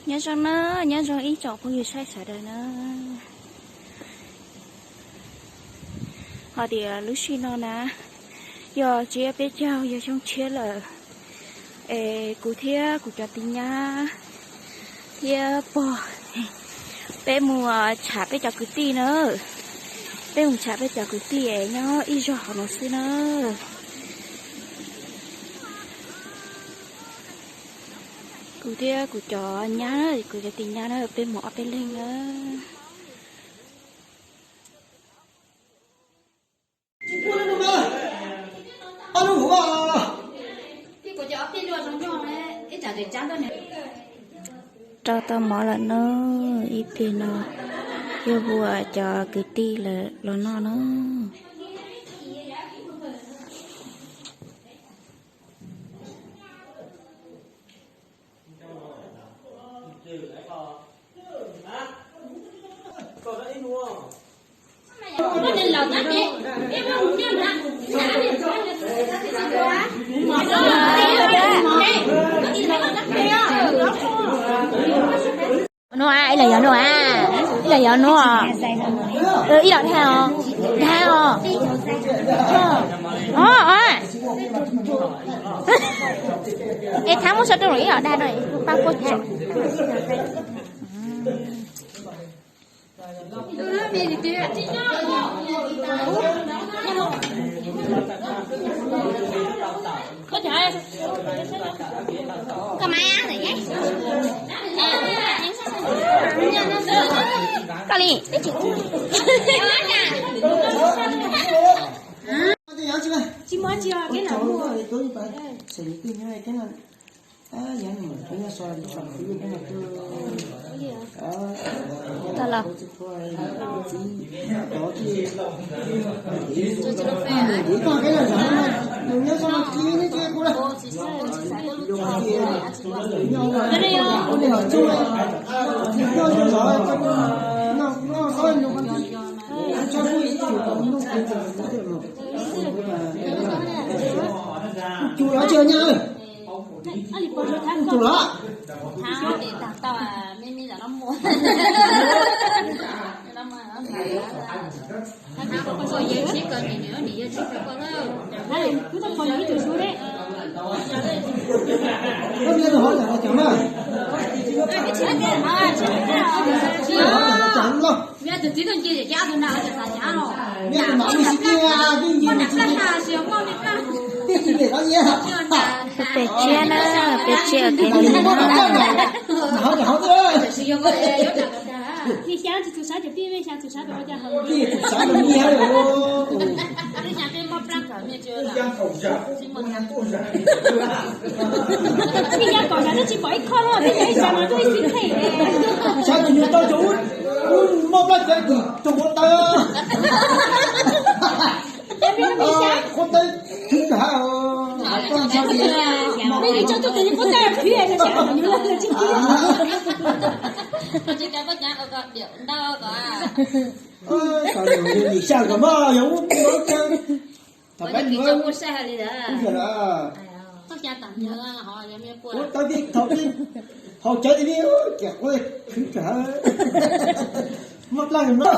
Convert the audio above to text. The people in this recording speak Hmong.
Nyob zoo na, nyob zoo ib tsoom phooj ywg saib sawv daws na. Ho tias lub sij no na, yog tsiab peb caug yog xyoo tshiab lawm, es kuv thiab kuv cov tij nyab thiab pog, peb mus tsham peb cov kwv tij na. Peb mus tsham peb cov kwv tij es nyob ib zog hauv no xwb na. Kuv thiab kuv cov nyab, kuv cov tij nyab na, peb mus ob peb leeg na. Rau tau mov lawm na, ib pliag no yuav hu cov kwv tij los noj na. Nuav a, ib los yog nuav a, ib los yog nuav, ib los dag os, dag os, os, es thab muab sau rau lawm ib los dag no, pab puab tso. Koj li, tsis muaj tsis. Tag los. Cug los tsis nyaj. Cug los. Koj mia tus hov cam los cam na. Tus hov cam los cam los. Mia tus mam mus tsis kiag, twb nce mus tsis kiag. Twb nce pem los iab. Pem tsiab na, pem tsiab ua kev lig na. Hov cam hov twb. Xya tus sab, tus pib xya tus sab tus ua cas hov. Pib tus sab tus nyiag lawm. Ib ya kaum xya twb tsis pom ib qho los, peb cov ib xya mas tuaj ib xib theej. Xya tus nyuag tau cov ub, ub mob plab cov tim tug ua taw. Qhuab taw khwv kawg. Peb tso tus tus nyuag qhuab taw khwv, tsis xya kom mas yog ub. Thaum peb mus ub yog, ub tau tib thaum tib, thaum cawv tib li, ces quav khwv kawg, mob plab no.